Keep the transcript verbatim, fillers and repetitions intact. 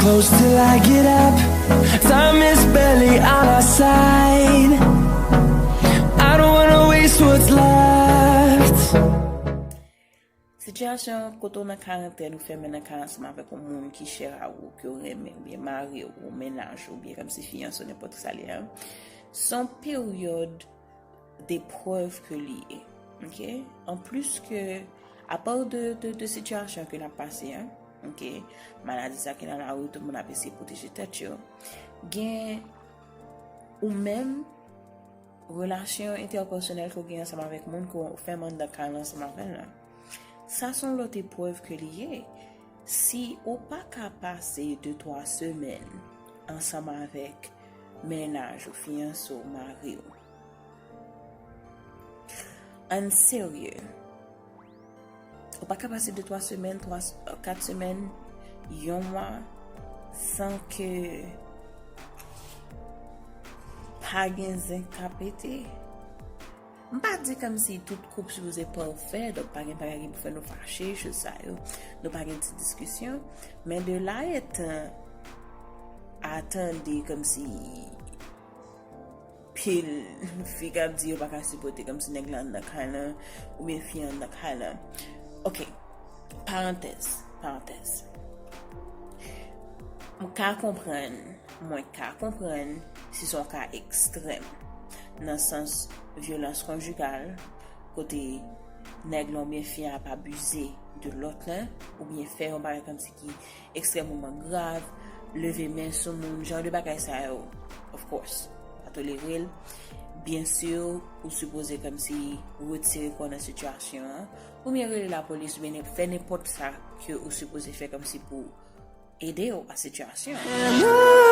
Close till I get up. Time is barely on our side. I don't wanna waste what's left. Sitiyasyon kote w nan karantèn, ou fèmen nan kay ansanm avèk yon moun ki chè a ou, ke w renmen, oubyen mari w, ou mennaj ou, oubyen kòmsi fiyanse w, nenpòt ki sa l ye a, se yon peryòd de prèv ke li ye. Ok? An plis ke, apa de, de, de sitiyasyon ke n ap pase a, ok? Maladi sa ki nan lari, tout moun ap eseye pwoteje tèt yo. Gen ou menm, relasyon entèpèsonèl ke w gen ansanm avèk moun ke w fèmen anndan kay la ansanm avè l la. Sa se yon lòt eprèv ke li ye. Si ou pa ka pase de twa semèn ansanm avèk mennaj ou, fiyanse w, mari w, ann serye. Ou pa ka pase de twa semèn, twa, kat semèn, yon mwa, san ke pa gen zen k ka pete. M pa di kòmsi tout koup sipoze pafè, donk pa gen bagay ki pou fè nou fache, choz sa yo. Nou pa gen ti diskisyon. Men de la etan a tande kòmsi pil fi k ap di yo pa ka sipòte kòmsi nèg la anndan kay lan, oubyen fi anndan kay lan. Ok, parantèz, parantèz. M ka konprann, mwen ka konprann si se yon ka ekstrèm, nan sans vyolans konjigal, kote nèg lan oubyen fi a ap abize de lòt lan, oubyen fè yon bagay kòmsi ki ekstrèmeman grav, leve men sou moun, jan de bagay sa yo, of course, pa tolere l. Byen si, ou sipoze kòmsi retire kò w nan sitiyasyon an, oubyen rele lapolis, oubyen fè nenpòt sa ke ou sipoze fè kòmsi pou ede w a sitiyasyon an.